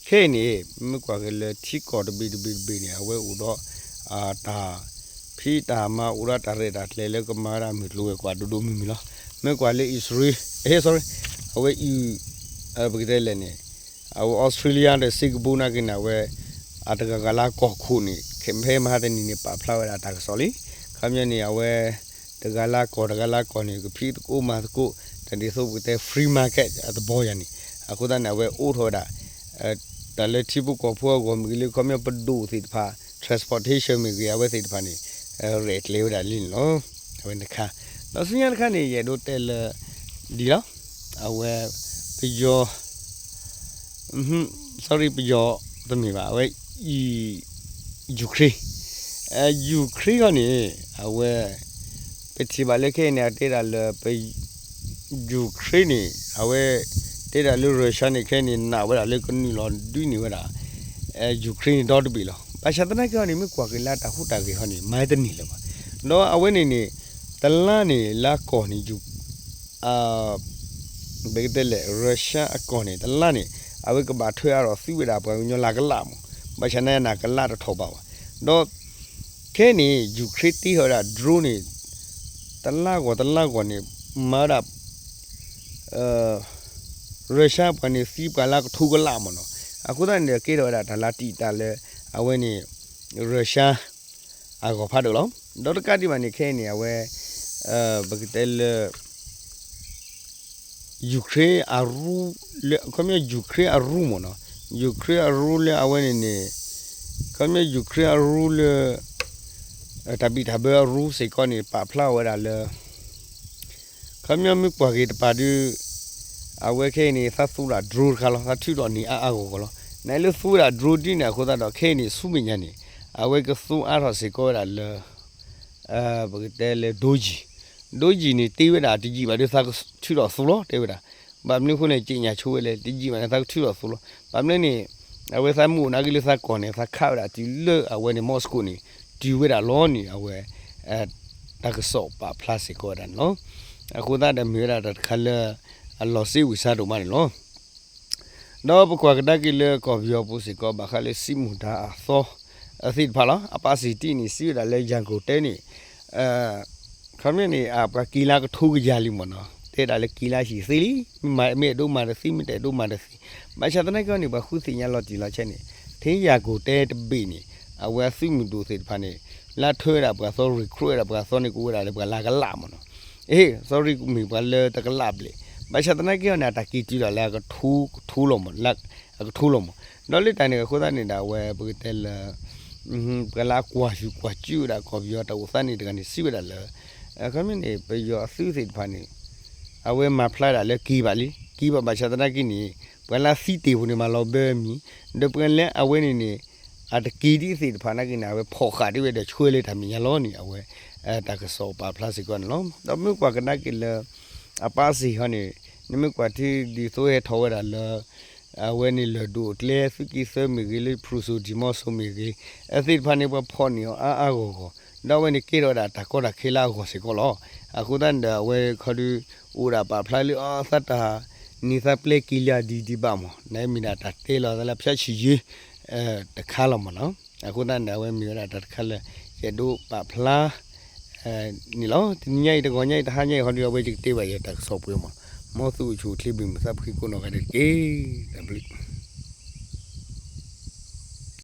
ခဲအံၤန့ၣ် မ့ၢ်ကွၢ်က့ၤလၢထံကီၢ်တဘ့ၣ်တဘ့ၣ်တဘ့ၣ်န့ၣ် အဝဲအိၣ်ဒီး တၢ်ဖံးတၢ်မၤအိၣ်ဒီးတၢ်ရဲၣ်တၢ်ကျဲၤလၢကမၤဝဲဒၣ်မုၢ်ကျိၤဝဲၤကွာ်ဒိၣ်ဒိၣ်မုၢ်မုၢ်လီၤ. မ့ၢ်ကွၢ်လၢအံၣ်စရ့လး sorry အဝဲအံၣ် ပကတဲလဲၣ်န့ၣ် အဝဲ Australia ဒီး Singapore နာ်က့န့ၣ် အဝဲ အတဂၤဂၤလၢကီၢ်ခိၣ်န့ၣ် ဖဲမဟါတနံၤန့ၣ် ပာ်ဖျါဝဲဒၣ်တၢ်ကစီၣ်လံ. ခီပညီန့ၣ် အဝဲ တဂၤလၢကီၢ်တဂၤလၢကီၢ်န့ၣ် ကဖံးသကိးမၤသကိး တၢ်ဒ်သိးပကတဲ free market အသဘောယၤန့ၣ် အဃိသတးန့ၣ် အဝဲအိးထီၣ်ဝဲဒၣ် တၢ်လၢထံဖိကီၢ်ဖိအဂီၢ်မ့ၢ်ဂ့ၤ လၢခီပညီပဒိၣ်သ့ၣ်တဖၣ် transportation မ့ၢ်ဂ့ၤ အဝဲသ့ၣ်တဖၣ်န့ၣ် ရဲၣ်ကျဲၤဝဲဒၣ်လံန့ၣ်လီၤ. အဝဲတခါ ဒီးဆူညါတခါန့ၣ် ယအဲၣ်ဒိးတဲလၢ ဒ်လီၤ အဝဲ ပယီၤ sorry ပယီၤတမ့ၢ်ဘၣ် အဝဲ ယူၤခရ့ ယူၤခရ့အဂီၢ်န့ၣ် အဝဲ ပထံၣ်ဘၣ်လၢခဲအံၤန့ၣ် အတဲဒၣ်လၢ ပ ယူၤခရ့န့ၣ် အဝဲ တဲဒၣ်လၢ Russia န့ၣ် ခဲအံၤန့ၣ် နာ်ဝဲဒၣ်လၢကနုာ်လီၤဒုးန့ၢ်ဝဲဒၣ် ယူၤခရ့န့ၣ်ဒီတဘ့ၣ်လီၤ. ဘၣ်ဆၣ်သနာ်က့ဟီန့ၣ် မ့ၢ်ကွၢ်က့ၤလၢတၢ်ဟူးတၢ်ဂဲၤဟီန့ၣ် မၤတန့ၢ်လၢၤဘၣ်. ဒီးအဝဲန့ၣ်န့ၣ် တလါန့ၣ် လၢကီၢ်န့ၣ် ယူၤ ပကတဲလဲၣ် Russia အကီၢ်န့ၣ် တလါန့ၣ် အဝဲကဘၣ်ထွဲအါထီၣ်သံဝဲဒၣ်ပှၤကညီလၢကလးမး, ဘၣ်ဆၣ်နာ်က့န့ၣ် ကလးတထီၣ်ဘၣ်ဝဲ. ဒီး ခဲအံၤန့ၣ် ယူၤခရ့တ့ထီၣ်ဝဲဒၣ် drone န့ၣ် တလါဂီၢ်တလါဂီၢ်န့ၣ် မၤဝဲဒၣ် Russia ပှၤန့ၣ်သံပှၤလၢကထိကလးမးနီၤ. အဃိသတးန့ၣ်ဒီး ကဲထီၣ်ဝဲဒၣ်တၢ်လၢတံာ်တာ်လၢ အဝဲန့ၣ် Russia အဂီၢ်ဖးဒိၣ်လီၤ. ဒီးတကးဒံးဘၣ်န့ၣ် ခဲအံၤန့ၣ် အဝဲ ပကတဲလၢ ယူၤခရ့အရူ လၢ ခီပညီ ယူၤခရ့အရူမးနီၤ. ယူၤခရ့အရူလၢအဝဲန့ၣ်န့ၣ် ခီပညီ ယူၤခရ့အရူလၢ တၢ်ဘံၣ်တၢ်ဘၢအရူစ့ၢ်ကီးန့ၣ် ပာ်ဖျါဝဲဒၣ်လၢ ခီပညီမ့ၢ်ကွၢ်က့ၤတပၤဒုး အဝဲခဲအံၤန့ၣ် သးသူဒၣ် drone တခါလီၤ, သးထုးထီၣ်န့ၢ်အါအါဂီၢ်ဂီၢ်လီၤ. နလၢသူဝဲဒၣ် drone ဒ်န့ၣ်အဃိသတးဒီး ခဲအံၤန့ၣ် ဆူမဲာ်ညါန့ၣ် အဝဲကသူအါထီၣ်စ့ၢ်ကီးဝဲဒၣ်လၢ ပကတဲလၢ drone ယံၤ, drone ယံၤန့ၣ် တ့ဝဲဒၣ်တယံာ်ဘၣ်ဒီး သးကထုးထီၣ်သူလီၤ တဲဝဲဒၣ်. ဘၣ်မနုၤအဃိန့ၣ် က့ညါဆိဝဲလဲၣ်, တယံာ်ဘၣ်န့ၣ် သးကထုးထီၣ်သူလီၤ. ဘၣ်မနုၤန့ၣ် အဝဲသးမ့ၢ်အိၣ်နာ်က့လၢသးကီၢ်န့ၣ် သးခးဝဲဒၣ်တုၤလၢအဝဲန့ၣ် Moscow န့ၣ် တုၤဝဲဒၣ်လီၤန့ၣ် အဝဲ တၢ်ကစီၣ်ပာ်ဖျါစ့ၢ်ကီးဝဲဒၣ်န့ၣ်လီၤ. အဃိသတးဒီးမ့ၢ်ဝဲဒၣ်တၢ်တခါလၢ အလီၤစ့ဝံၤစါဒိၣ်မးန့ၣ်လီၤ. ဒီးပကွၢ်ကဒါက့ၤလၢကီၢ်ပယီၤပူၤစ့ၢ်ကီး ဘၣ်ဃးလၢစံးမူဒါအသီ အသ့ၣ်တဖၣ်လီၤ. အပၣ်စံၣ်တံၢ်န့ၣ် စံးဝဲဒၣ်လၢ ရန်ကုန်တိုင်းန့ၣ် ခီပညီန့ၣ် အပှၤက့ၤလၢကထိကယၤလံမ့ၢ်နီၤ, တဲဒၣ်လၢက့ၤလၢဟံၣ်သ့လံ, မ့ၢ်အဲၣ်ဒိးမၤတသ့ မ့ၢ်တအဲၣ်ဒိးမၤတသ့. ဘၣ်ဆၣ်သနာ်က့န့ၣ် ပှၤဃုသ့ၣ်ညါလီၤတံၢ်လီၤဆဲးန့ၣ် ထဲရန်ကုန်တိုင်းတဘ့ၣ်န့ၣ် အဝဲအသုးမုၢ်ဒိၣ်သ့ၣ်တဖၣ်န့ၣ် လၢအထၢဝဲဒၣ်ပှၤသီ recruit ဝဲဒၣ်ပှၤသီန့ၣ် ကအိၣ်ဝဲဒၣ်လၢပှၤလၢအကလးမ့ၢ်နီၤ. အ့ sorry မ့ၢ်ပှၤလၢတကလးဘျဲၣ်. ဘၣ်ဆၣ်သနာ်က့န့ၣ် အတၢ်က့ၤတုၤဒၣ်လၢအကထိလီၤမ့ၢ်, လၢအကထိလီၤမ့ၢ်. ဒီးလၢတၢ်န့ၣ်အဃိသတးန့ၣ်ဒီး အဝဲပကတဲလၢ ပှၤလၢအကွၢ်ဆူၣ်ကွၢ်စူၣ်ဝဲဒၣ်ကီၢ်ပယီၤတၢ်အိၣ်သးန့ၣ်တဂၤန့ၣ် စံးဝဲဒၣ်လၢ ခီမ့ၢ်န့ၣ် ပယီၤအသုးသ့ၣ်တဖၣ်န့ၣ် အဝဲမၤဖျါဒၣ်လၢက့ၤဘၣ်လံ, က့ၤဘၣ်ဘၣ်ဆၣ်သနာ်က့န့ၣ် ပှၤလၢအသံတ့ၢ်ပူၤန့ၣ် မၤလီၤဘၢမံၤ, ဒီးပှၤလၢအဝဲန့ၣ်န့ၣ် အတက့ၤဒ်သ့ၣ်တဖၣ်နာ်က့န့ၣ် အဝဲဖီၣ်ဃာ်ဒ်ဝဲဒီးဆှၢလၢတၢ်မဲာ်ညါလီၤန့ၣ် အဝဲ တၢ်ကစီၣ်ပာ်ဖျါစ့ၢ်ကီးန့ၣ်လီၤ. ဒီးမ့ၢ်ကွၢ်ကဒါက့ၤလၢ အပၣ်စ့ၣ်ဟီန့ၣ် နမ့ၢ်ကွၢ်ထံဒ်သိးဟဲထီၣ်ဝဲဒၣ်လၢ အဝဲန့ၣ်လၢၢ်ဒိၣ်အကျဲ သုးက့သၢမ့ၢ်ဂ့ၤ လၢဖရူစိၤ ဒံၣ်မီစိၤမ့ၢ်ဂ့ၤ အသ့ၣ်တဖၣ်န့ၣ် ပှၤဖီၣ်န့ၢ်အီၤအါအါဂီၢ်ဂီၢ်, ဒီးအဝဲန့ၣ်ကဲထီၣ်ဝဲဒၣ်တၢ်ကီတၢ်ခဲလၢအဂီၢ်စ့ၢ်ကီးလီၤ. အဃိသတးန့ၣ်ဒီး အဝဲခီဒု အိၣ်ဒၣ်ပာ်ဖျါလၢအီၤသးတၢ် န့ၢ်သးပျဲက့ၤလၢအဒံးဒံးဘၣ်မ့ၢ် နမ့ၢ်ဒၣ်တၢ်တဲလီၤသးလၢဖၠၣ်ဆံၣ်ယ့ တခါလီၤမ့ၢ်နီၤ. အဃိသတးန့ၣ်ဒီး အဝဲမ့ၢ်ဝဲဒၣ်တၢ်တခါလၢ ယအဲၣ်ဒိးပာ်ဖျါ န့ၣ်လီၤ. တနံၤညါအံၤ တဂီၤညါအံၤ တဟါညါအံၤ ဟီဒု အဝဲယကတဲဘၣ်ယတၢ်ကစီၣ်ပှဲၤမး, မ်သုအိၣ်ဆူၣ်အိၣ်ချ့ဘၣ်မုာ်သးဖှံကိးနီၢ်ဂၤဒဲးတက့ၢ်. တၢ်ဘျုး